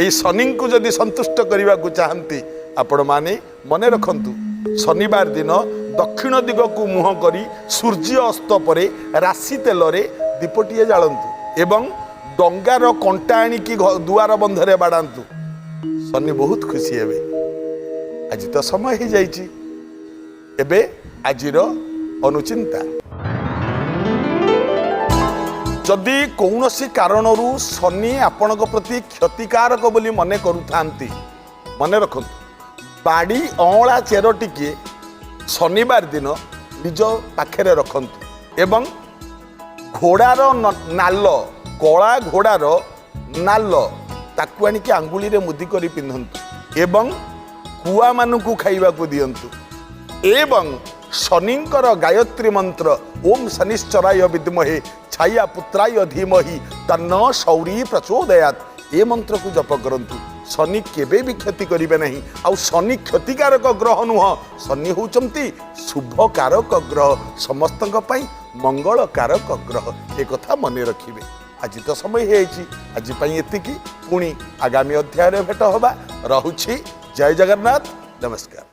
ଏଇ ଶନିଙ୍କୁ ଯଦି ସନ୍ତୁଷ୍ଟ କରିବାକୁ ଚାହାନ୍ତି, ଆପଣମାନେ ମନେ ରଖନ୍ତୁ, ଶନିବାର ଦିନ ଦକ୍ଷିଣ ଦିଗକୁ ମୁହଁ କରି ସୂର୍ଯ୍ୟ ଅସ୍ତ ପରେ ରାଶି ତେଲରେ ଦୀପଟିଏ ଜାଳନ୍ତୁ ଏବଂ ଡଙ୍ଗାର କଣ୍ଟା ଆଣିକି ଦୁଆର ବନ୍ଧରେ ବାଡ଼ାନ୍ତୁ। ଶନି ବହୁତ ଖୁସି ହେବେ। ଆଜି ତ ସମୟ ହେଇଯାଇଛି। ଏବେ ଆଜିର ଅନୁଚିନ୍ତା। ଯଦି କୌଣସି କାରଣରୁ ଶନି ଆପଣଙ୍କ ପ୍ରତି କ୍ଷତିକାରକ ବୋଲି ମନେ କରୁଥାନ୍ତି, ମନେ ରଖନ୍ତୁ, ବାଡ଼ି ଅଁଳା ଚେର ଟିକିଏ ଶନିବାର ଦିନ ନିଜ ପାଖରେ ରଖନ୍ତୁ ଏବଂ ଘୋଡ଼ାର ନାଲ, କଳା ଘୋଡ଼ାର ନାଲ, ତାକୁ ଆଣିକି ଆଙ୍ଗୁଳିରେ ମୁଦି କରି ପିନ୍ଧନ୍ତୁ ଏବଂ କୁଆମାନଙ୍କୁ ଖାଇବାକୁ ଦିଅନ୍ତୁ ଏବଂ ଶନିଙ୍କର ଗାୟତ୍ରୀ ମନ୍ତ୍ର "ଓମ୍ ଶନିଶ୍ଚରାୟ ବିଦ୍ମହେ ଛାୟା ପୁତ୍ରାୟ ଧୀମହି ତନ୍ନ ସୌରୀ ପ୍ରଚୋଦୟାତ୍", ଏ ମନ୍ତ୍ରକୁ ଜପ କରନ୍ତୁ। ଶନି କେବେ ବି କ୍ଷତି କରିବେ ନାହିଁ। ଆଉ ଶନି କ୍ଷତିକାରକ ଗ୍ରହ ନୁହଁ। ଶନି ହେଉଛନ୍ତି ଶୁଭକାରକ ଗ୍ରହ, ସମସ୍ତଙ୍କ ପାଇଁ ମଙ୍ଗଳକାରକ ଗ୍ରହ। ଏ କଥା ମନେ ରଖିବେ। ଆଜି ତ ସମୟ ହେଇଯାଇଛି। ଆଜି ପାଇଁ ଏତିକି। ପୁଣି ଆଗାମୀ ଅଧ୍ୟାୟରେ ଭେଟ ହେବା। ରହୁଛି। ଜୟ ଜଗନ୍ନାଥ। ନମସ୍କାର।